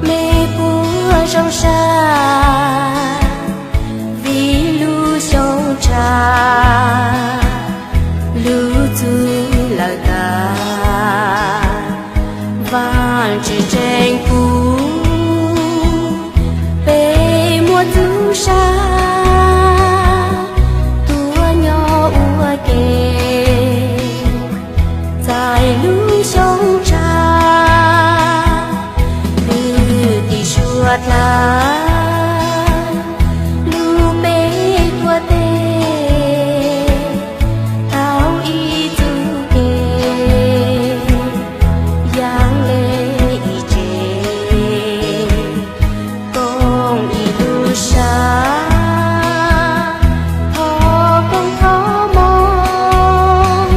Mej puas zoo sab vim lub xyoo tshav, lub txwv lawm tag, Vaajtswv tseem pub peb muaj txuj sa tuaj nyob ua ke. Txais lub xyoo tshav kwv tij suav dlawg, lub peb tuaj teb tau ib txuj kev, yaam le ib tsev koom ib lub sab, thov koob thov moov,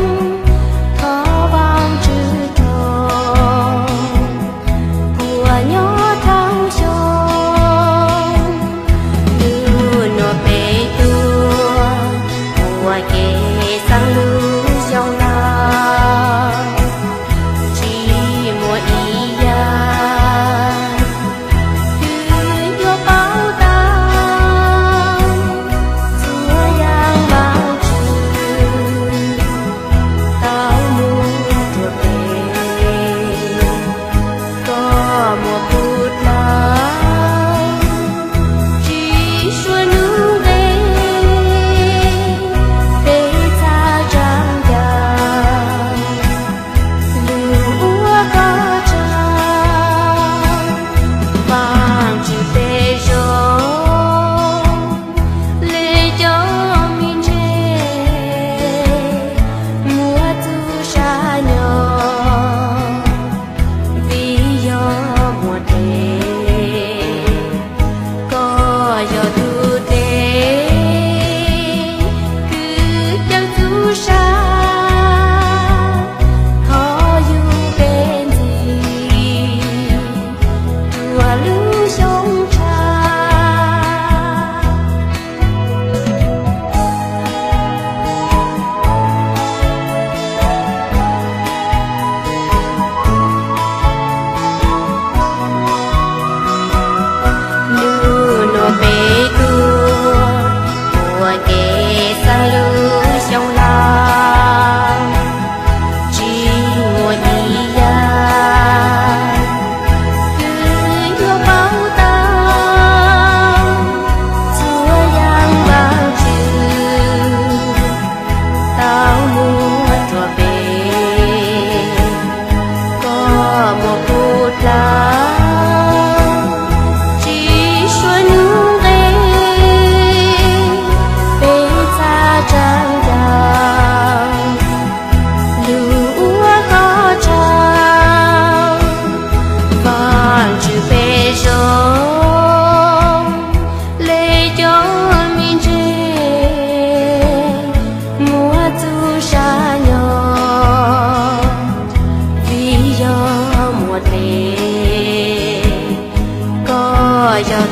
thov Vaajtswv rau puas nyob thoob xyoo. Nub nua peb tuaj ua ke xaa lub xyoo lawm, tsis muaj ib yaam twg yuav paub tau, txhua yaam Vaajtswv tau muab rua peb. Koj muaj puv dlawg tsis suav nub nqes, peb txhaj tsaam ncaws lug ua koj tsaug. Vaajtswv peb zoo le cov me ntseeg muaj txuj sa nyob vim yog muaj dlej. Koj yog tug dlej kws caw txuj sa, thov yug peb ntxiv rua lub xyoo tshav. Nub nua peb tuaj ua ke xaa lub xyoo lawm, tsis muaj ib yaam twg yuav paub tau, txhua yaam Vaajtswv tau muab rua peb. Koj muaj puv dlawg tsis suav nub nqes, peb txhaj tsaam ncaws lug ua koj tsaug. Vaajtswv peb zoo le cov me ntseeg muaj txuj sa nyob vim yog muaj dlej. Koj yog